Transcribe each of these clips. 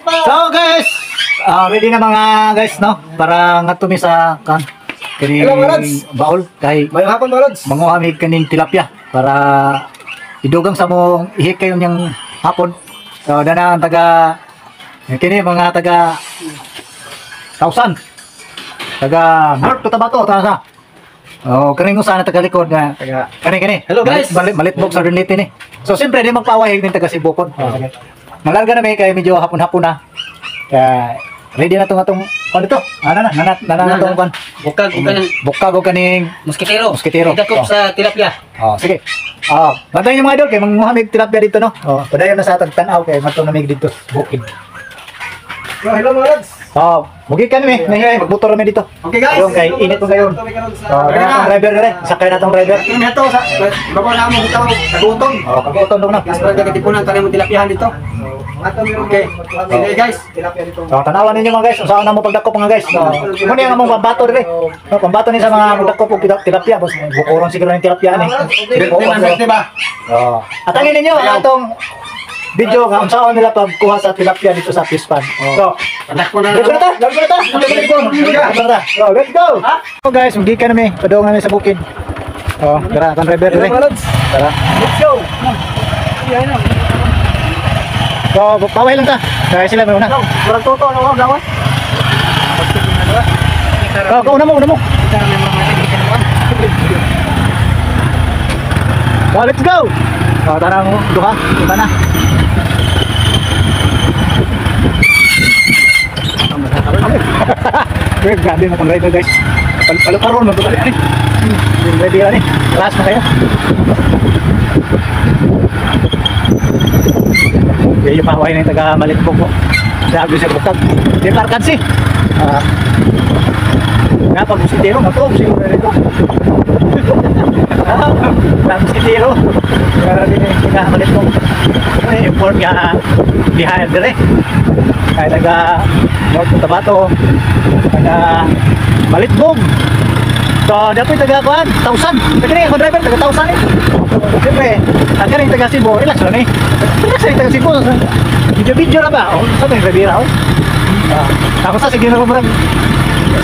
So guys, ready na mga guys, no? Para nga tumi sa kan kaning Hello, mga lods. Baol kay Mayong hapon, mga lods. Manguha mi kaning tilapia para idugang sa mong ihik kayo niyang hapon. So dana ang taga kini mga taga Tausan. Taga North Cotabato ta sa. Oh, kaning usa na taga likod nga Taga kani kani. Hello, guys. Malit malit box sa Leyte ni. So siyempre di magpaaway ning taga Cebu pod. Oh, sige. Malarga na mi kay medyo hapon-hapon na. Kaya ready na tong atong ano to? Ano na, na na na tong kan. Bukag ug kanang Bukag og kaning moskitero. Moskitero. Idakop Oh. sa tilapia. Oh, sige. Ah, bantayan niyo, mga idol, kay manguha mig tilapia dito, no. Oh, padayon na sa atong tan-aw kay madto na mig dito sa bukid. So, hello, mga lods. Oh, mugi kami, nahihay magmotor kami dito. Okay, guys. Ayun, kay init mo gayon. Oh, Tara na na. driver dire. Sakay na tong driver. Yung ito sa baba na mo bitaw kagutom. Oh, kagutom dong na. Mas pa katipunan tayo mo tilapihan dito. Okay. Okay, guys. So, tanawan ninyo, mga guys, unsaon na mo pagdakop, mga guys. So, mo ni ang among pambato dire. No, pambato ni sa mga magdakop og tilapia, boss. Bukoron siguro ng tilapia ni. Di ba? Oh. Atangin ninyo ang atong video nga unsaon nila pagkuha sa tilapia dito sa fish pond. So, Padakpo na let's go na ta! Let's go na ta! Let's go! Let's go na ta! So, let's go! So guys, magikan kami. Padung kami sa bukid. Oh, tara, kan driver Hello, dire. mga lods. Tara. Let's go. So, paway lang ta. Kaya sila may una. Murag toto no gawas. Oh, una mo, una mo. So, let's go! Oh, tara mo, duha. Punta na. Grabe, grabe mo kang driver, guys. Paluparon mo ito ani. Ready ani. Last na kayo. Kaya yung paway na yung taga Malitbog po. Sabi sa bukag. Di parkansi. Ah. Nga pag muskitero, matuog siguro na rito. Ah, pag muskitero. Pero din yung taga Malitbog. Ay, import nga behind dire. Kaya taga North Cotabato, taga Malitbog. So, dapat taga kuan, Tausan. Taga ni ako driver, taga Tausan eh. Siyempre, taga rin taga Cebu, relax lang eh. Relax lang taga Cebu. Video-video na ba? Oh, sa may Rivera oh. Ah, ako sa sige na murag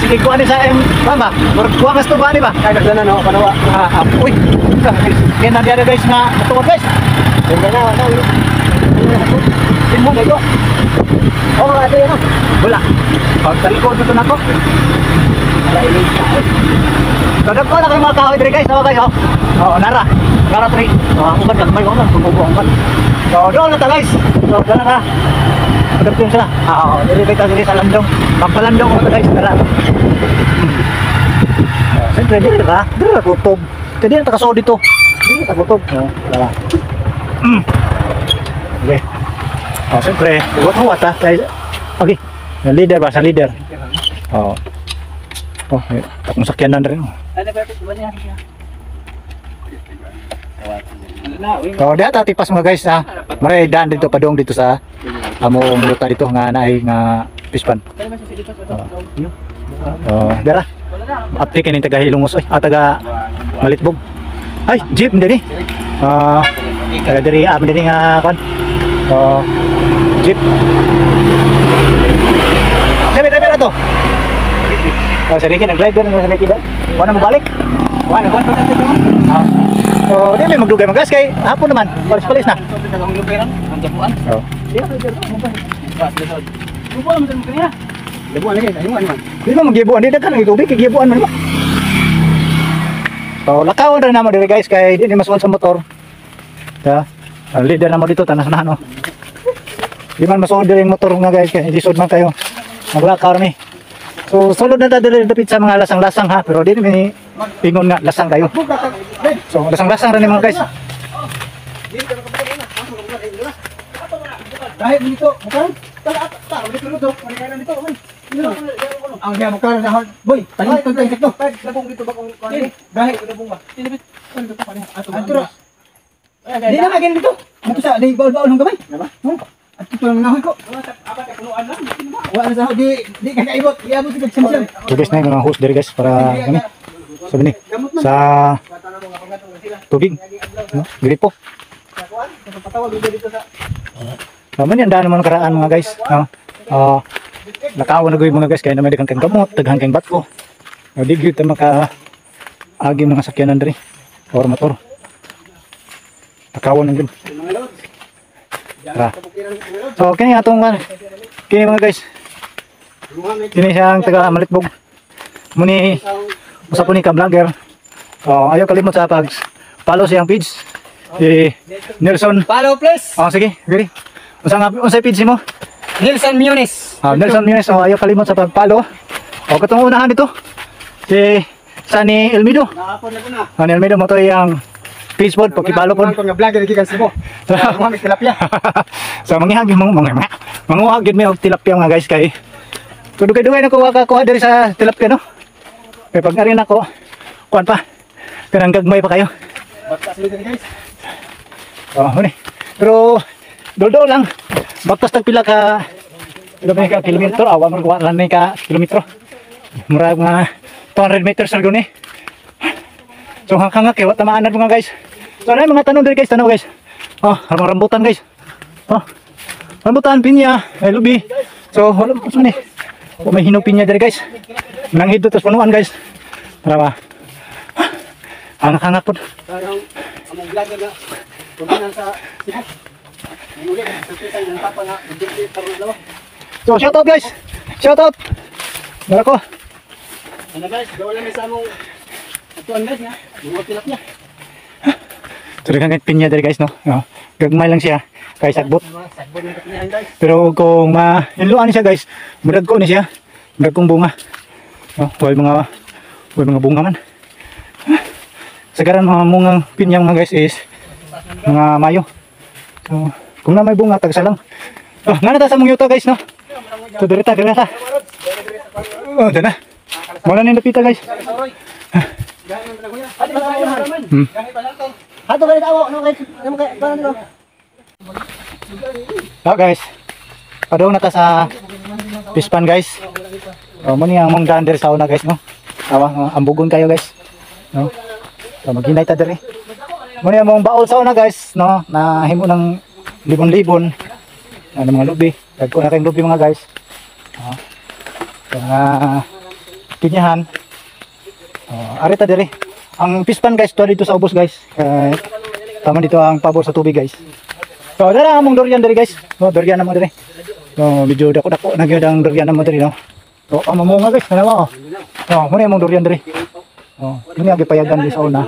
sige kuan ni sa M mama, murag kuan mas to ba ni ba? Ay nagdana no panawa. Ah, ah, uy. Kaya na diyan, guys, nga tuwag, guys. Ganda na na. Tinmo kayo. Oh, ate ano? Wala. Pagtalikod na to nako. Wala ilig. Kadag ko na kayo mga kahoy dire, guys. Tawa guys, oh. Oh, nara. Nara tree. Oh, uban ka kamay ko man, tumubo ang uban. So, doon na ta, guys. So, doon na ta. Kadag ko sila. Ah, oh, dire tayo diri sa landong. Pampalandong ko ta, guys, tara. Oh, siyempre, dire ka. Dire ra kutob. Kaya di na ta kasuod dito. Dire ta kutob. Oh, tara. Okay. Oh, siyempre, huwat-huwat ha. Okay. Yung leader ba? Sa leader. Oo. Oh, eh, akong sakyanan rin. Oh. Ano ba ito? Ba niya? So, di ata tipas, mga guys ha. Maray daan dito padong dito sa among luta dito nga naay nga pispan. Oh, dara. Apli kini taga Hilongos oy, ah, taga Malitbog. Ay, jeep diri. Ah, taga diri ah, diri nga kan. Oh, jeep. Driver, driver na to. Oh, sa Ricky, nag-driver na sa Ricky ba? Wala mo balik? Wala, wala. Ah. So, di may magdugay mga guys kay hapon naman. Palis-palis na. Oh. Labuan lagi, ayun man. Di ba magibuan di daghan ang tubig kay gibuan man ba. So lakawan rin namo diri, guys, kay di ni masuod sa motor. Ta, ang leader namo dito tanas na no. Di man masuod diri ang motor nga, guys, kay lisod man kayo. Maglakaw mi. So sulod na ta diri dapit sa mga lasang-lasang ha, pero di mi ingon nga lasang kayo. So lasang-lasang ra ni mga guys. Dahil dito, bukan? Tara, tara, dito dito. Wala kaya dito, man. Ang kaya mo na boy, tanin to tayo dito. Labong dito ba kung Dahil labong ba? Ato ra. Di na magin dito. Dito sa di baol-baol ng gamay. Diba? At ito lang nahoy ko. Apat ka punuan lang. Wala na sa di di ka kaibot. Iabot sa samsam. So guys, na yung mga host diri, guys, para kami. Sabi ni sa tubig, no? Gripo. Patawag dito sa Naman yan, daan naman karaan, mga guys. No? Lakaw na gyud mga guys kay na may daghang kang gamot, daghang kang batko. Di gyud ta maka agi mga sakyanan diri or motor. Lakawan na gyud. Tara. So kini atong kini mga guys. Kini siyang taga Malitbog. Muni usa po ni ka vlogger. Oh, ayaw kalimot sa pag follow siyang page. Si Nelson. Follow please. Oh, sige, giri. Unsa nga unsay page mo? Nelson Munis. Nelson Munis, oh, ayaw kalimot sa pag-follow. O katong unahan dito. Si Sunny Elmido. Naapon na ko na. Sunny Elmido mo to iyang page pod pagkibalo pod. Nga vlogger gikan Cebu. Mga tilapia. So mangihag yung mga manguha gyud mi og tilapia mga guys kay dugay-dugay na ko wakakuha diri sa tilapia no. Kay pag ari nako kuan pa. Kanang gagmay pa kayo. Baktas mi diri guys. Oh, huni. Pero doldol lang. Baktas tag pila ka pila ka kilometro, awa mo kuha lang ni ka kilometro. Murag mga 200 meters ra guni. So hanggang kay wa tamaan na mga guys. So na mga tanong diri guys, tanaw guys. Oh, rambutan guys. Oh. Rambutan pinya, ay lubi. So wala mo ni. Wa may hinog pinya diri guys. Nanghid to punuan guys. Tara ba. Hangak-hangak pod. Among vlogger na punuan sa Cebu. Muli, sa ng papa nga dito. So shout out guys. Shout out. Dara ko. Ano guys, gawa lang sa among atuan guys nga, mga tilapia. So daghang pinya diri guys no. Oh, gagmay lang siya kay sagbot. Sagbot ng kapinyahan guys. Pero kung ma-inluan siya guys, murag ko ni siya. Murag kong bunga. Oh, way mga bunga man. Sagaran mga mungang pinya mga guys is mga Mayo. So kung na may bunga tagsa lang. Oh, nga na ta sa mong yuta guys no. So diri ta, diri ta. Oh, dana. Wala na yung napita guys. Ato ganito ako, ano kay ano kay ano dito? Oh guys. Padung na ta sa pispan guys. Oh, mo ni ang mong daan diri sa una guys no. Awa, ambugon kayo guys. No. So maghinay ta diri. Mo ni ang mong baol sa una guys no, na himo ng libon-libon. Ano mga lubi. Dagko na kayong lubi mga guys. Oh. So, mga pinyahan. Oh, arita diri. Ang pispan guys, to dito sa ubos guys. Tama dito ang pabor sa tubig guys. So dara among durian diri guys. Oh, durian namo diri. So medyo dako-dako na gyud ang durian namo diri no. So ang mamunga guys, tanawa oh. Oh, muna among durian diri. Oh, muna ang gipayagan diri sa una.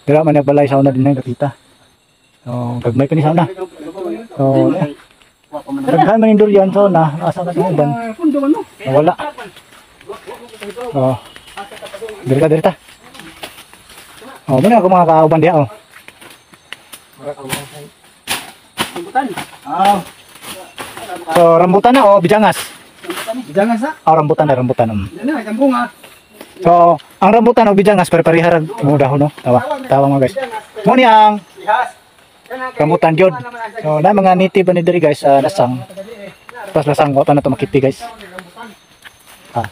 Dira man nagbalay sa una din ang dapita. So gagmay pa ni sa una. So daghan man yung durian sa una, asa ka sa uban. Wala. Oh. Diri ka diri ta. Oh, muna ako mga kauban diha oh. Rambutan. Ah. So rambutan na o bijangas? Bijangas na. Oh, rambutan na, rambutan. Yan na, itang bunga. So, ang rambutan o bijangas pare-pareha ra mo dahon no. Tawa, tawa mga guys. Mo ni ang rambutan gyud. So, na mga native ni diri guys sa lasang. Pas lasang wa pa na to makiti guys. Ah.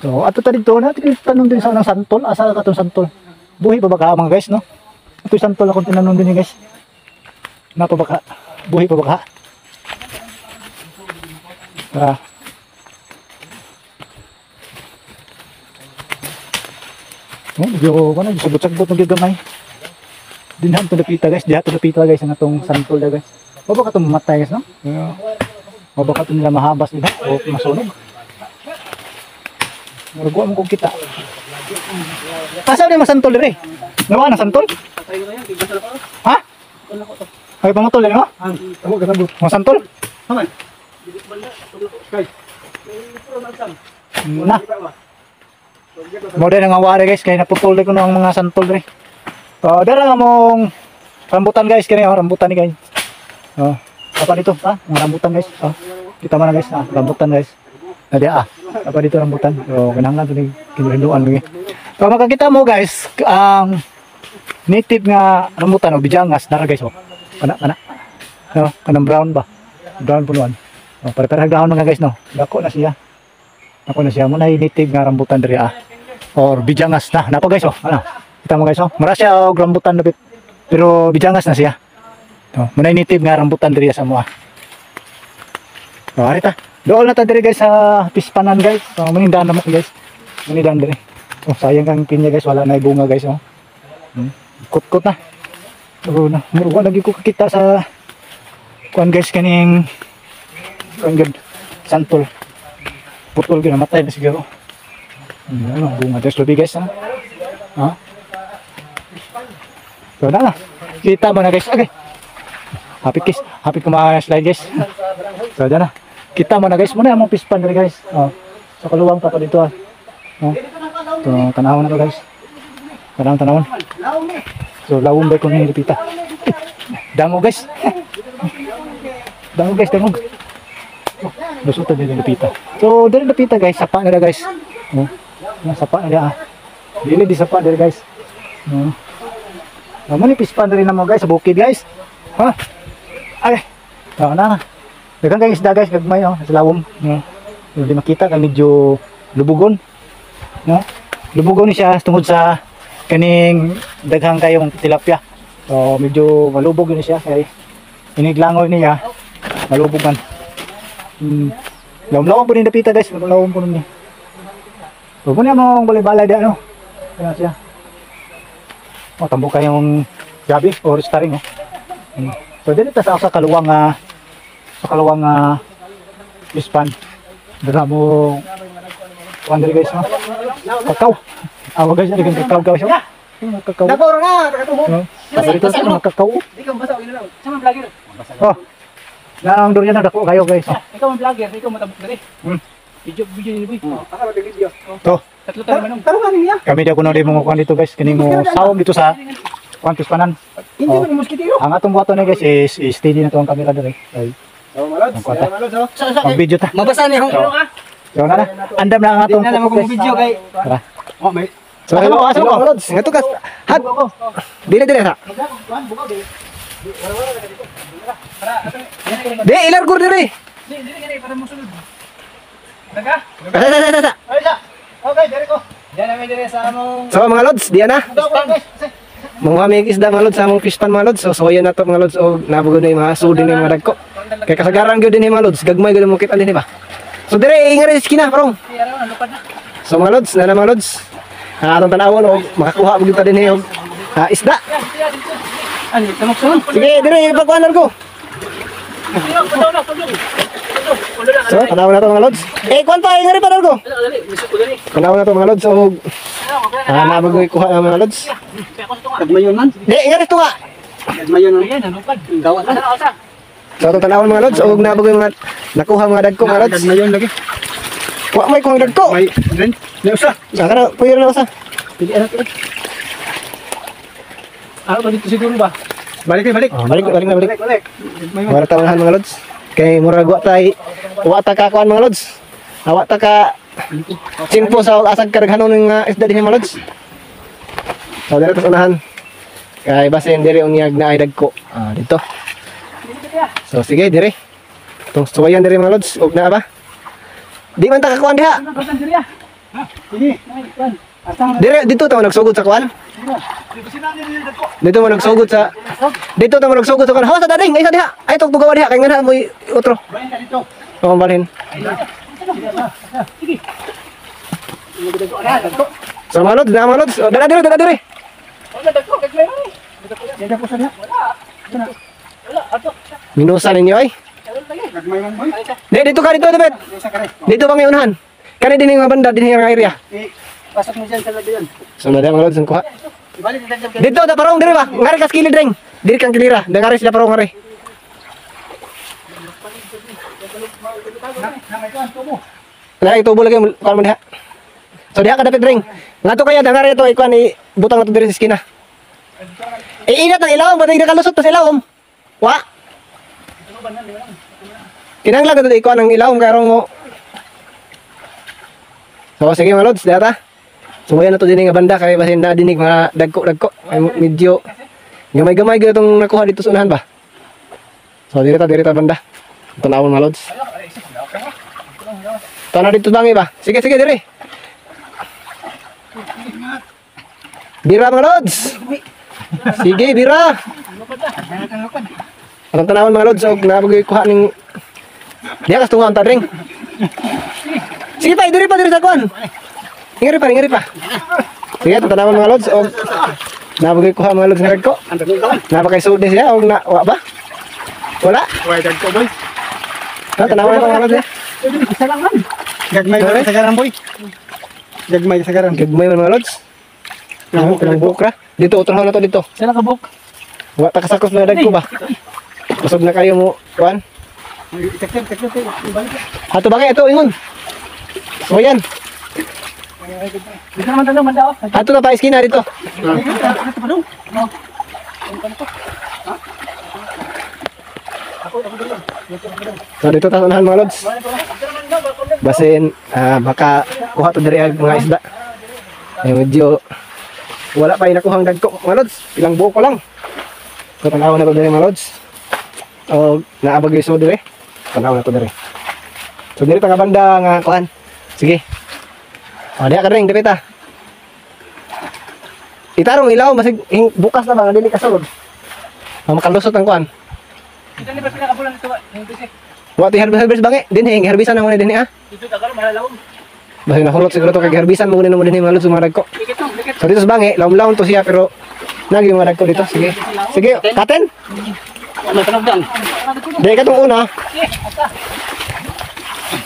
So, ato ta dito na tanong din sa unang santol, asa ka tong santol? Buhi pa ba ka mga guys no? Ito santol akong tinanong din guys. Na pa ba ka? Buhi pa ba ka? Tara. Oh, medyo ano, sagot-sagot ng gamay. Dinhan to napita guys, diha to napita guys ang atong santol da guys. O baka to mamatay guys no? O baka to nila mahabas nila o masunog. Murag wa mo kog kita. Asa ni masantol diri? Nawa na santol? Ha? Ay pamutol diri no? Amo kasabot. Masantol? Haman. Na. Mo din ang awari guys kay naputol ko ang mga santol diri. Oh, dara nga mong rambutan guys kini oh, rambutan ni guys. Oh, apa dito ha? Mga rambutan guys. Oh, kita mana guys? Ah, rambutan guys. Nadi ah. Apa dito rambutan? Oh, kinahanglan to ni kinuhinduan ni. So makakita mo guys ang native nga rambutan o bijangas dara guys oh. Kana kana. No, kanang brown ba? Brown punuan. Oh, pare-pareha dahon mga guys no. Dako na siya. Dako na siya mo na native nga rambutan diri ah. Or bijangas na. Napa guys oh. Ano? Kita mo guys oh. Mura siya og rambutan dapit. Pero bijangas na siya. Oh, muna native nga rambutan diri sa moa. Oh, arita. Dool na ta diri guys sa pispanan guys. So manindahan na mo guys. Manindahan diri. Oh, sayang kang pinya guys, wala na bunga guys oh. Kut-kut na. So na, murag lagi ko kakita sa kuan guys kaning kuan gud santol. Putol gyud, namatay na siguro. Ano, bunga guys, lubi guys ha. Ha? So na. Kita mo na guys. Okay. Happy kiss. Happy ko ma-slide guys. So dyan na. Kita mo na guys. Muna among pispan diri guys. Oh. So kaluwang pa dito ah. Oh. So tanaw na to guys. Tanaw tanawon. So lawom ba ko ni lupita. Dango guys. Dango guys, dango. Oh, lusutan din lupita. So diri lupita guys, sapa na guys. Oh. Sapa na ah. Dili di sapa diri guys. Oh. Amo ni pispan diri na mo guys sa bukid guys. Ha? Ay. So, na. Daghang kay isda guys, gagmay oh, sa lawom. No. Hindi makita kay medyo lubugon. No? Lubugon ni siya tungod sa kaning daghang kayong tilapia. So medyo malubog ni siya kay iniglangoy niya malubog man. Lawom-lawom po ni dapita guys, lawom po ni. So muna mo balay-balay di ano. Kaya siya. Oh, tambo kayong gabi or starring oh. So dito ta sa kaluwang pispan. Dara mo kuan diri guys no. Kakao. Awa guys, diri kakao guys. Kakao. Dako na, takatuhog. Paborito sa mga kakao. Di ka mabasa og ilaw. Sa man vlogger. Oh. Naang durian na dako kayo guys. Ikaw ang vlogger, ikaw matabok diri. Video video ni boy. Asa ba video? To. Tatlo tayo manong. Tarong ani niya. Kami di ako na mo kuan dito guys, kini mo sawom dito sa kuan pispanan. Hindi man moskitero. Ang atong buhaton ni guys is steady na to ang camera diri. Ay, Oh, malods. Malods oh. pag video ta. Mabasa ni hong. So na na. Andam na ang atong Di na lang ako video kay. Tara. Oh, may. So hello, asa ko? Malods. Ngadto ka. Had. Dili dili sa. Di ilargor diri. Di dili gani para mosulod. Daga. Sa sa sa sa. Ay sa. Okay, diri ko. Diyan namin diri sa among So mga lods, diyan na. Mga may isda mga lods sa among fish pan mga lods. So soya na to mga lods og nabugod na yung mga sudi na yung mga dagko. Kay kasagaran gyud din mga lods, gagmay gyud mo kita din ba. So dire ingare iskina parong. So mga lods, na mga lods. Atong tan-awon og makakuha gyud ta dinhi og isda. Ano, tamok sunod. Sige, dire ipagkuanan ko. So, tan-awon na to mga lods. Eh, kuan pa ingare pa ko. Tan-awon na to mga lods og nabugod kuha na mga lods. Gagmayon man. Di ingare tunga. Gagmayon man. Ayan, nalupad. Gawa na. So, atong tan-awon mga lods og nabugod mga nakuha mga dagko mga lods. Gagmayon lagi. Wa may kuhang dagko. May rin. May usa. Sa kana puyo na usa. Pili ano to. Ano ba dito siguro ba? Balik balik. Oh, balik balik na balik. Balik. Mura tawahan mga lods. Kay murag wa tay wa ta ka kuan mga lods. Wa ta ka simpo sa asag karaghanon ng isda dinhi mga lods. So diri tas unahan. Kay basin diri unyag na ay dagko. Ah, dito. So sige diri. Tong suwayan diri mga lods og naa ba? Di man ta ka kuan diha. Sige. Dire dito ta nagsugod sa kuan. Dito mo nagsugod sa dito ta mo nagsugod sa kuan. Ho sa dading, ay sa diha. Ay tog bugawa diha kay nganha mo otro. Balhin ka dito. Oo, balhin. Sige. So mga lods, na mga lods. Oh, dala dire, dala dire. Wala dagko, gagmay man eh. Dagko sa diha. Wala. Wala, ato. Minusa ninyo ay. Gagmay man boy. Di dito ka dito, David. Dito bang unahan? Kani dinhi nga banda dinhi nga area. Eh, pasok mo diyan sa lagayan. So na mga lods ang kuha. Ibalik na dyan. Dito da parong dire ba? Ngari kas kilid ring. Diri kang kilira. Dangari sila parong ngari. Lagi tubo lagi kuan man diha. So diha ka dapit ring. Ngadto kaya dangari ito ikuan i butang nato diri sa iskina. Eh ingat ang ilawom ba nakalusot pa sa ilawom. Wa. Kinahanglan ka ikuan ang ilawom kay aron mo. So sige mga lods, diha ta. Sumayan na to dinhi nga banda kay basin na dinig mga dagko-dagko. Ay medyo gamay-gamay gyud itong nakuha dito sa unahan ba. So diri ta banda. Tanawon mga lods. Tanaw dito bangi ba? Sige sige diri. Bira mga lods. Sige bira. Atong tanawon mga lods og nabugoy kuha ning diha kas tunga ang tadring. Sige pa, diri pa diri sa kuan. Ingari pa, ingari pa. Sige, tanawon mga lods og nabagay kuha mga lods nga dagko. Napakay sud siya og na wa ba? Wala. Way dagko boy. Ha, tanawon pa mga lods. Isa lang man. Gagmay man sa garan boy. Gagmay sa garan. Gagmay man mga lods. Ilang buok ra. Dito utrohon na to dito. Sila ka buok. Wa ta kasakos na dagko ba? Kusog na kayo mo kuan. Ato ba kay ito ingon? So yan. Dito naman tanong manda oh. Ato na pa iskina dito. So dito ta unahan mga lods. Basin baka kuha to diri ang mga isda. Eh medyo wala pa inakuhang dagko mga lods. Ilang buo ko lang. So tanaw na to diri mga lods. O naabag iso diri. Tanaw na to diri. So diri ta nga banda nga kuan. Sige. O diha ka ring dapita. Itarong ilaw masig bukas na ba nga dili ka sulod. Makalusot ang kuan. Dito ni pa pinakabulan dito. Wa ti harvest bangi dinhi harbisan na mo ni dinhi ah. Dito ta karon malalawom. Basta nahulot siguro to kay harbisan mo ni mo dinhi mga lods mga dagko. So dito sa bangi lawom-lawom to siya pero nagi mga dagko dito. Sige. Sige, katen. Di katong una.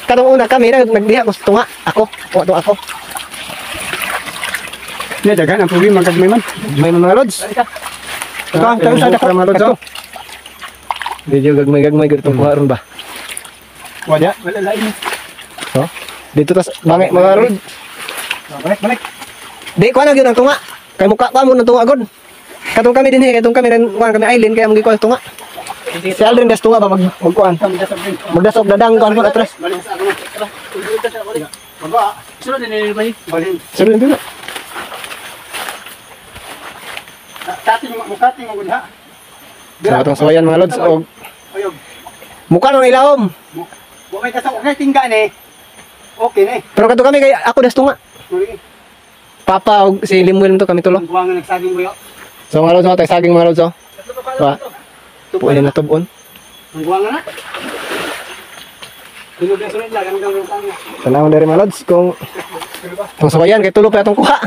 Katong una kami nagdiha ko sa tunga. Ako, wa to ako. Ya dagan ang problema gagmay man. May mga lods. Ito, tayo sa dako mga lods. Medyo gagmay-gagmay gud itong kuha ron ba. Wala, wala lain. So, dito tas bangi mga lods. Balik, balik. Di kuha na gyud ang tunga. Kay muka kuha mo ng tunga gud. Katong kami dinhi, katong kami rin kuha kami island kaya magi kuha tunga. Si Aldrin das tunga ba magkuan. Magdasok dadang kuan po atras. Sunod din ni Balhin. Sunod din. Kating mukating mo gud ha. Sa atong sawayan mga lods og muka nang ilawom. Wa may kasok kay tingga ni. Okay ni. Pero kadto kami kay ako das tunga. Papa og si Limuel to kami tulo. Buwangan nagsaging buyo. So mga lods, tayo saging mga lods. Wa. Pwede na tubon. Ang buwangan na. Tanawon diri mga lods kung tong sawayan kay tulo pa atong kuha.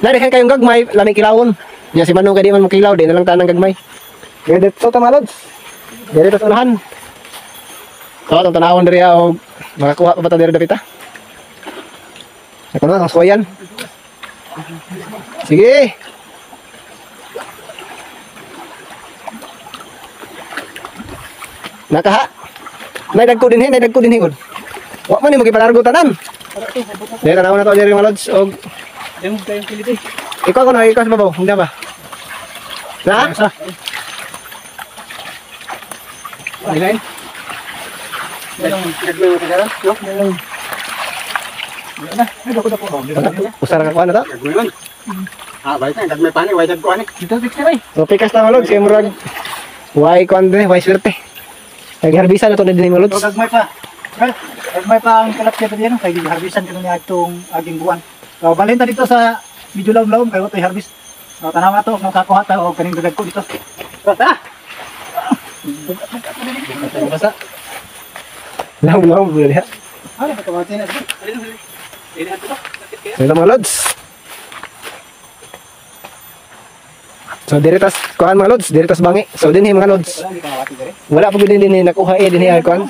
Narihan kayong gagmay, laming kilawon. Nya si Manong kay di man mo kilaw, di na lang tanang gagmay. Kaya dito ta mga lods. Diri ta sa unahan. So atong tanawon diri og makakuha pa ba ta diri dapita? Ako na ang sawayan. Sige. Nakaha. Nay dagko dinhi, nay dagko dinhi gud. Wa man ni magipalargo tanan. Dili tanawon na to diri mga lods og Demo kayong kilid eh. Ikaw ko na, ikaw sa babaw, hindi ba? Na? Alin? Usara ka kuha na to? Ah, balik na, gagmay pa ni, way dagko ani. Dito fix na bay. So pikas na mga lods, kay murag way kuan din, way swerte. Nagharbisan na to na din mga lods. So gagmay pa. Gagmay pa ang tilapia pa diyan, kay giharbisan kanu niya atong aging buwan. So balhin ta dito sa medyo lawom-lawom kay watoy harvest. So tanaw na to kung makakuha ta og kaning dagko dito. So ta. Basa. Lawom-lawom ba niya? Ano pa kamati na? So ito mga lods. So diri tas kuan mga lods, diri tas bangi. So dinhi mga lods. Wala pa gud dinhi nakuha eh dinhi ang kuan.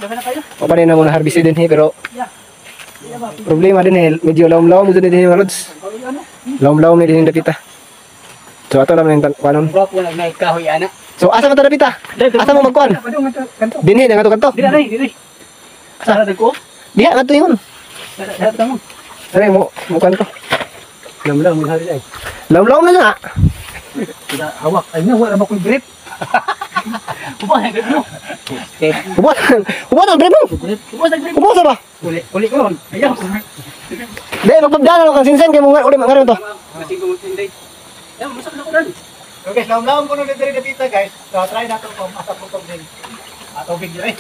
O pa na mo na harvest dinhi pero problema dinhi medyo lawom-lawom gud dinhi mga lods. Lawom-lawom ni dinhi dapita. So ato lang ning kuanon. So asa man ta dapita? Asa mo magkuan? Dinhi na ngadto kadto. Dili dili. Asa dagko? Diha ngadto ingon. Dali mo kuan to. Lawom-lawom hari ay. Lawom-lawom na nga. Hawak ay na wala ba koy grip. Ubos ang grip mo. Ubos. Ubos ang grip mo. Ubos ang grip. Ubos ba? Uli, uli ko. Ayaw. Dai magpabdala kang sinsen kay mo uli ngaron to. Ayaw, musak na ko dan. So guys, lawom-lawom ko no diri dapita guys. So try nato kung asa po tong din. Tubig diri.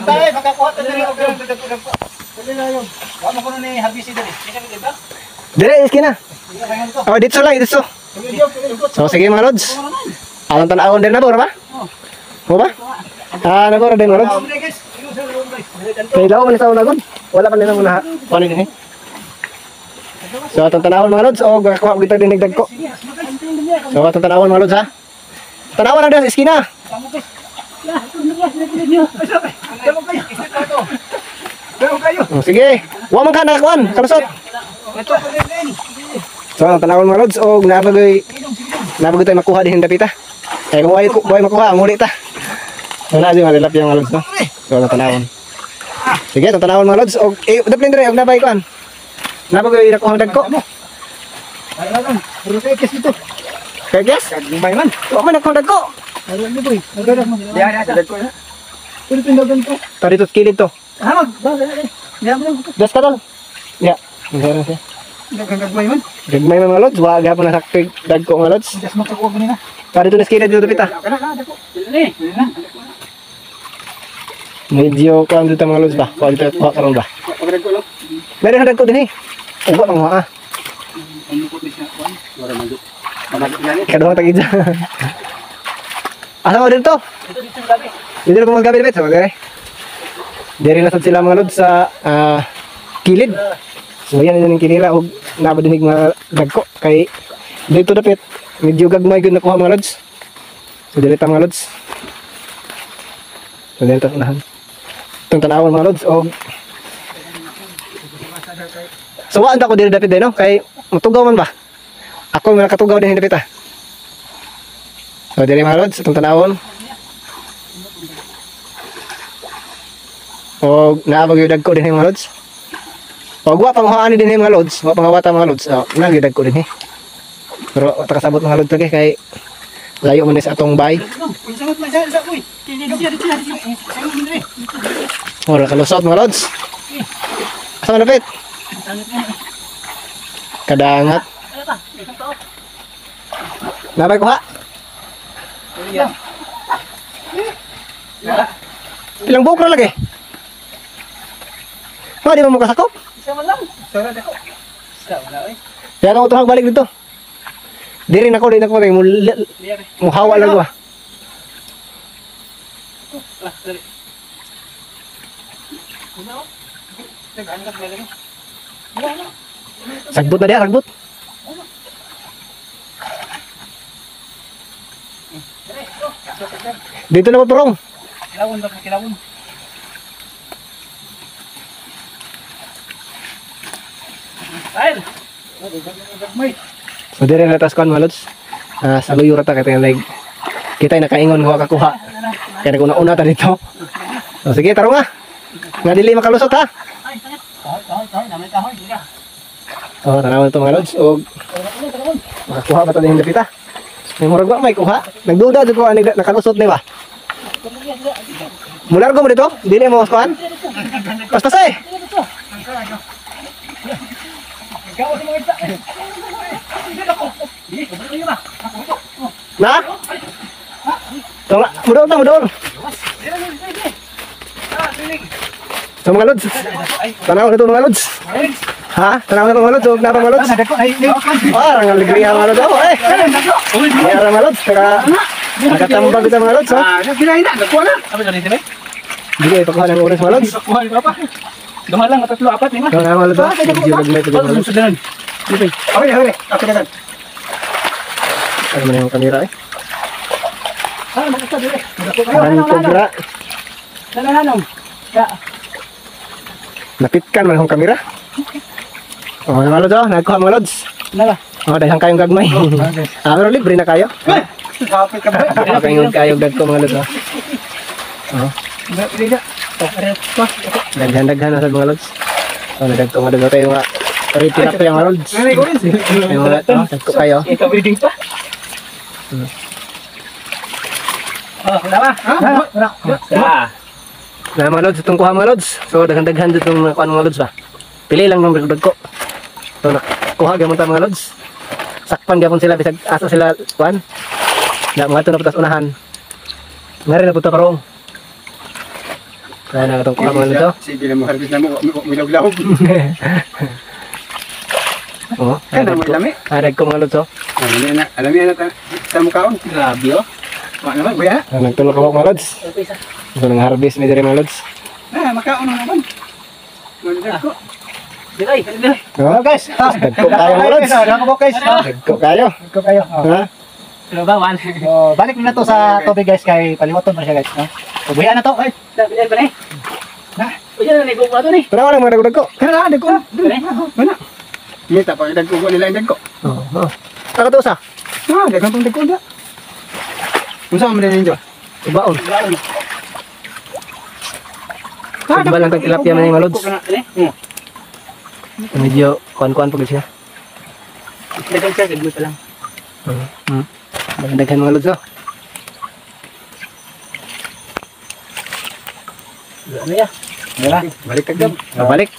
Antay, makakuha ta diri og ganang dagko. Dili na yun. Wa mo kuno ni harvest diri. Diri iskina. Oh, dito lang, dito. So sige mga lods. Anong tan-awon din na ba? Mo ba? Ah, nabor din mga lods. Kay daw man sa una gud. Wala pa nila muna kuan din eh. So atong tanawon mga lods, og makakuha og din dagko. So atong tanawon mga lods ha. Tanawan lang sa eskina. Oh, sige. Wa man ka nakakuan, kalusot. So tanawon mga lods, og napagoy tayo makuha din dapita. Kay kung way makuha, muli ta. So na di mga tilapia mga lods no. So tanawon. Sige, tanawon mga lods, og daplin dire og nabay kuan. Napagoy nakuha dagko. Kay gas? Kagmay man. Wa man nakuha dagko. Tari to kilid to. Das ka tol. Ya. Meron siya. Gagmay man. Gagmay man mga lods, wa gapon na sakto dagko mga lods. Das makakuha kanina. Tari to na kilid dito dapita. Medyo kuan dito mga lods ba? Kuan dito kuha karon ba? Meron na dagko din eh. Uwa mga ah. Kaduhang tag-idya. Asa mo dito? Dito na po maggabi dito. So, okay. Diri na sad sila mga lods sa kilid. So yan yung kilira og nabadinig mga dagko kay dito dapit medyo gagmay gud nakuha mga lods. So diri ta mga lods. So diri ta unahan. Itong tanawon mga lods og so waan ta ko diri dapit din no kay mutugaw man ba? Ako man nakatugaw din dapit ah. So diri mga lods itong tanawon. Og naabag yung dagko din mga lods. Og wa panghuhaan din mga lods, wa pangawata mga lods. Oh, na gyud dagko din eh. Pero wa ta kasabot mga lods lagi kay layo man ni sa atong bay. Ora kalusot mga lods. Asa man dapit? Kadangat. Nabay kuha? Ilang buok na lagi? Nga, di ba mo kasakop? Isa man lang. Wala eh. Kaya ako tuhag balik dito. Diri na ko, diri na ko. Muhawa lang ba? Sagbot na diya, sagbot. Dito na po purong. Kilawon ba? Kilawon. So dire na tas kuan mga lods. Sa luyo ra ta kay like kita nakaingon nga kakuha. Kaya naguna-una ta dito. So sige, tarong nga. Nga dili makalusot ha. Oh, tanawon to mga lods og makakuha ba ta din dapita? May murag wa may kuha. Nagduda jud ko ani nakalusot ni ba. Mulargo mo dito? Dili mo kuan? Paspasay. Na? Tunga, mudol ta mudol. So mga lods. Tanaw na to mga lods. Ha? Tanaw na to mga lods, og na mga lods. Ah, ang alegria mga lods. Oh, eh. Ay, mga lods, saka nakatambag ito mga lods, ha? Ah, ginahin na, nakuha na. Apa ganito ba? Dili ipakuha ng oras mga lods. Kuha ni papa. Duha lang, tatlo, apat, lima. So, na mga lods, medyo gagmay ito mga lods. Okay, okay. Okay na. Ano man yung kamera eh? Ah, magkita dire. Ang kobra. Nananong. Ka. Napitkan man akong kamera. Oh, mga lods, oh, nagkuha mga lods. Nala. Oh, dahil kayong gagmay. Ah, pero libre na kayo. Happy ka ba? Kayong kayo dagko mga lods. Oh. Daghan-daghan na sa mga lods. Oh, nagdagko mga lods tayo mga tilapia mga lods. Ay, mga oh, dagko kayo. Ikaw reading pa. Oh, wala ba? Ha? Wala. Ah. Na mga lods, itong kuha mga lods. So daghan-daghan dito mga kuha mga lods ba. Pili lang ng dagko. So nakuha gyud ta mga lods. Sakpan gyapon sila bisag asa sila kuan. Na mga to na putas unahan. Ngari na puta parong. Na itong kuha mga lods. Oh. Sige na mo harvest na mo, milog-lawog. Oh, dagko mga lods oh. Alam na, alam na ta mo kaon. Grabe oh. Wa naman buya. Nagtulog ako mga lods. So nang harvest mi diri mga lods. Na, makaon na naman. Dagko. Dili, dili. Oh, guys. Dagko kayo mga lods. Dagko guys. Dagko kayo. Dagko kayo. Ha? Pero ba wan? Oh, balik na to sa tubig guys kay paliwaton pa siya guys, no. So, buhian na to, guys. Dili ba ni? Na. Uy, na ni ko ato ni. Pero wala mga dagko. Kana dagko. Mana? Kita pa dagko ko nila dagko. Oo. Oh, oh. to sa? Ah, dagko tong dagko da. Unsa man ninyo? Baon. Ba lang tag tilapia man mga lods. Medyo kuan-kuan pag siya. Daghan siya, dagko pa lang. Daghan mga lods oh. Ano ya? Wala. Balik ka gab. Balik.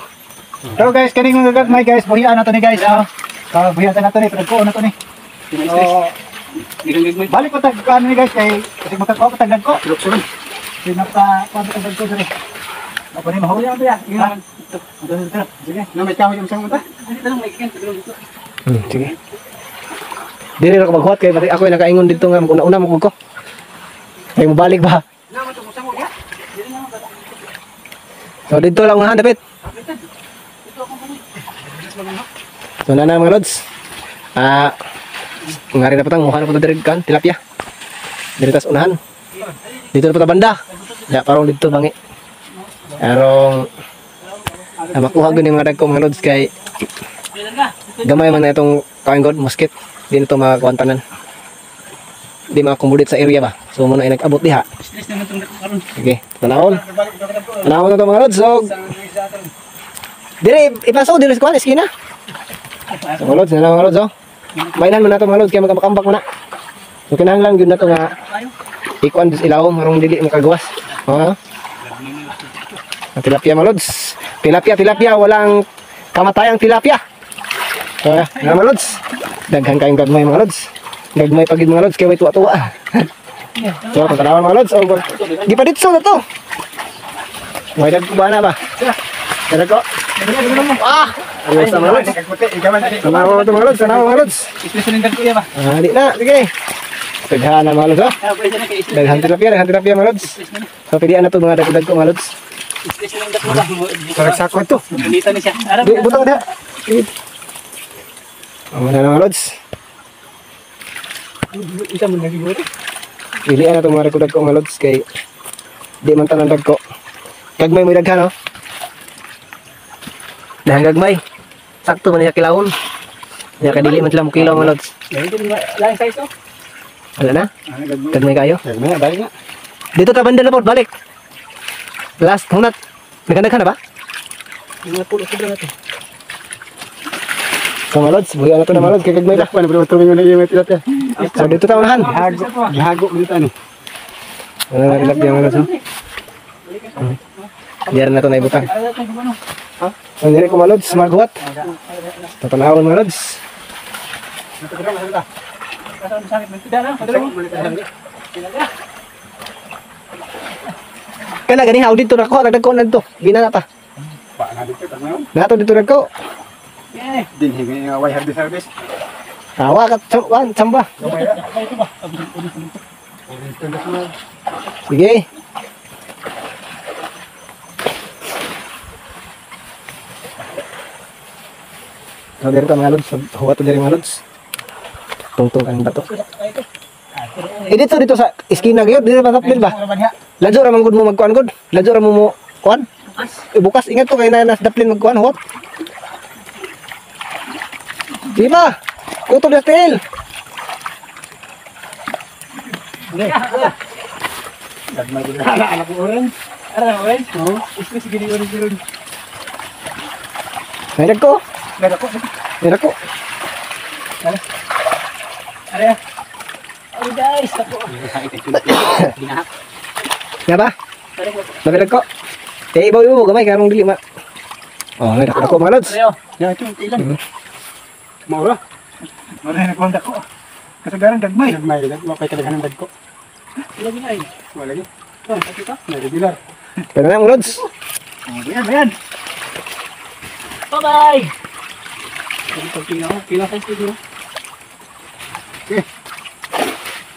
So guys, kaning mga gagmay guys, buhian na to ni guys, ah. Buhian na to ni, pero na to ni. So, balik pa tag ano ni guys kay kasi magkakuha pa tag dagko. Pinapa kuha pa tag dagko diri. Ako ni mahuli ang biya. Sige, na may kahoy yung isang munta. Sige. Dili ra ko maghuwat kay pati ako ay nakaingon dito nga una-una mo ko. Kay mobalik ba? So dito lang unahan dapat. So na mga lods. Ngari na patang mukha na po diri kan tilapia. Diri tas unahan. Dito na po ta banda. Ya parang dito bangi. Arong makuha gyud ni mga dagko mga lods kay gamay man na itong kain god musket. Di na ito makakuha tanan. Di makakumudit sa area ba. So muna ay nag-abot diha. Okay, tanawon. Tanawon na ito mga lods. So dire ipasok dire sa kuan eskina. So mga lods, na mga lods oh. Mainan man na ito mga lods kaya magkambak man na. So kinahanglan gyud na ito nga ikuan sa ilawom harong dili makagawas. Ha? Tilapia mga lods. Tilapia, tilapia, walang kamatayang tilapia. So, mga lods. Daghan kayong gagmay mga lods. Gagmay pagid mga lods kay way tuwa-tuwa. So, tanawan mga lods. Oh, di pa ditso na to. May dagko ba na ba? Dagko. Ah, ayos na mga lods. Tanawan mga lods, tanawan mga lods. Ah, di na, sige. Daghan na mga lods, oh. Daghan tilapia mga lods. So, pilian na to mga dagko mga lods. Parang sako ito. Di, butang na. Ang na mga lods. Pilian na ito mga dagko mga lods kay di man tanan dagko. Gagmay mo daghan, oh. Dahil gagmay. Sakto man niya kilawon. Niya kadili man sila mo kilaw mga lods. Lain size, oh. Wala na? Gagmay kayo? Gagmay, balik na. Dito ta banda na po, balik. Last, hunat. Nagandaghan na ba? Mga pulo sobra na to. So mga lods, buhian na ito na mga lods, kay gagmay pa. So dito ta unahan. Gihago dito ano. Wala na tilapia mga lods. Diyan na ito na ibutang. So diri ko mga lods, maghuwat. Tatanawon mga lods. Kana gani haw dito nako, nagdagko na dito. Gina na ta. Nato dito nagko. Dinhi nga way harvest harvest. Awa ka wan tsamba. Sige. So dito mga lods, huwat diri mga lods. Tungtong ang bato. Eh dito dito sa iskina gyud, dito pa ba? Ladyo ra man gud mo magkuan gud. Ladyo ra mo kuan. Bukas ingat to kay na nas daplin magkuan huwat. Di ba? Kutob na tail. Ala ko orange. Ara orange. Oo. Ismi sige ni orange ron. May dagko. May dagko. Ara. Oh guys, ako. Ginahak. Nga ba? May dagko. Eh ibaw mo gamay karong dili ma. Oh, may dagko mga lods. Ya ito ilan. Maura. Maura na ko dagko. Kasagaran gagmay. Gagmay, wa kay kadaghanan dagko. Lagi na ay. Wala lagi. Oh, kita. Regular. Pero na mga lods. Oh, bayan, bayan. Bye-bye. Kilo size dito. Okay.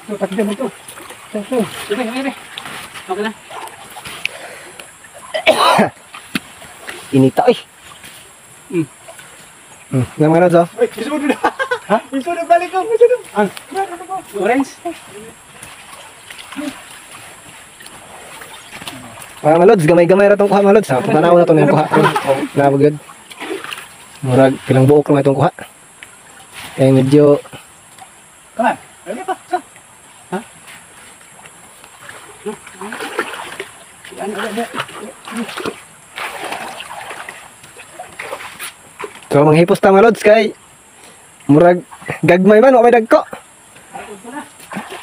Ito, takde mo ito. Ito. Sige, sige. Okay na. Inita oy. Nga mga lods oh. Uy, isunod na. Ha? Isunod balik ko, isunod. Ang orange. Mga lods, gamay-gamay ra tong kuha mga lods. Ha, tanaw na to ng kuha. Nabog yun. Murag pilang buok lang itong kuha. Kaya medyo Come on. Lagi pa. Sa. Ha? So manghipos ta mga lods kay murag gagmay man wa may dagko.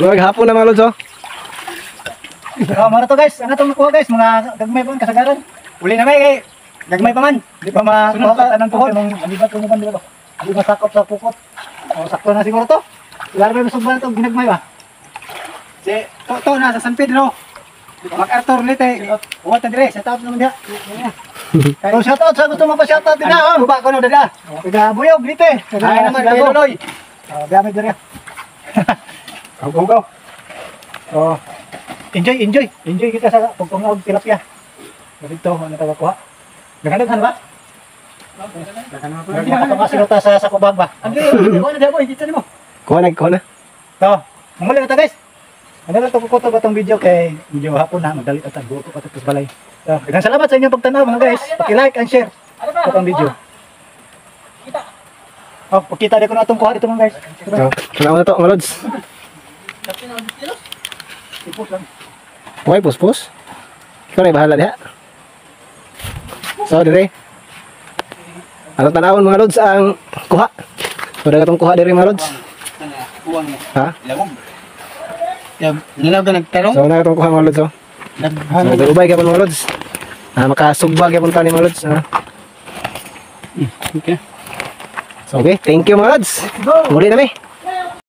Murag hapon na mga lods oh. So, mara to guys. Ang atong nakuha guys, mga gagmay pa man kasagaran. Uli na may kay gagmay pa man. Di pa makuha ka anang tuhod. Di ba tumukan di ba? Di masakop sa pukot. O sakto na siguro to. Wala may masugban to ginagmay ba? Si Toto na sa San Pedro. MacArthur nite. Uwat na dire, sa taas naman diha. So shout out sa gusto magpa-shout out din na. Ano ba ko no dada? Taga Buyog dito. Ay naman kay Loloy. Oh, gamit dire. Go go go. Oh. Enjoy, enjoy. Enjoy kita sa pagpangaw og tilapia. Dito ano taga kuha. Daghan ba? Daghan ba? Sa kubag ba? Andre, wala na boy, kita nimo. Kuha na, kuha na. To, manguli na ta guys. Ano lang to kukuto ba tong video kay medyo hapon na magdali at ang buto pa tapos balay. So, daghang salamat sa inyong pagtanaw mga guys. Paki-like and share itong video. Oh, pakita din ko na itong kuha dito mga guys. So, tanaw na to mga lods. Okay, puspos. Ikaw na bahala diha. So, dire. Atong tanawon mga lods ang kuha. So, dagat tong kuha dire mga lods. Ha? Nilaw ka nagtarong? So, na itong kuha mga lods oh. So, ubay gyapon mga lods. Ah, makasugba gyapon ta ni mga lods. Ah. Okay. So, okay, thank you mga lods. Muli na mi.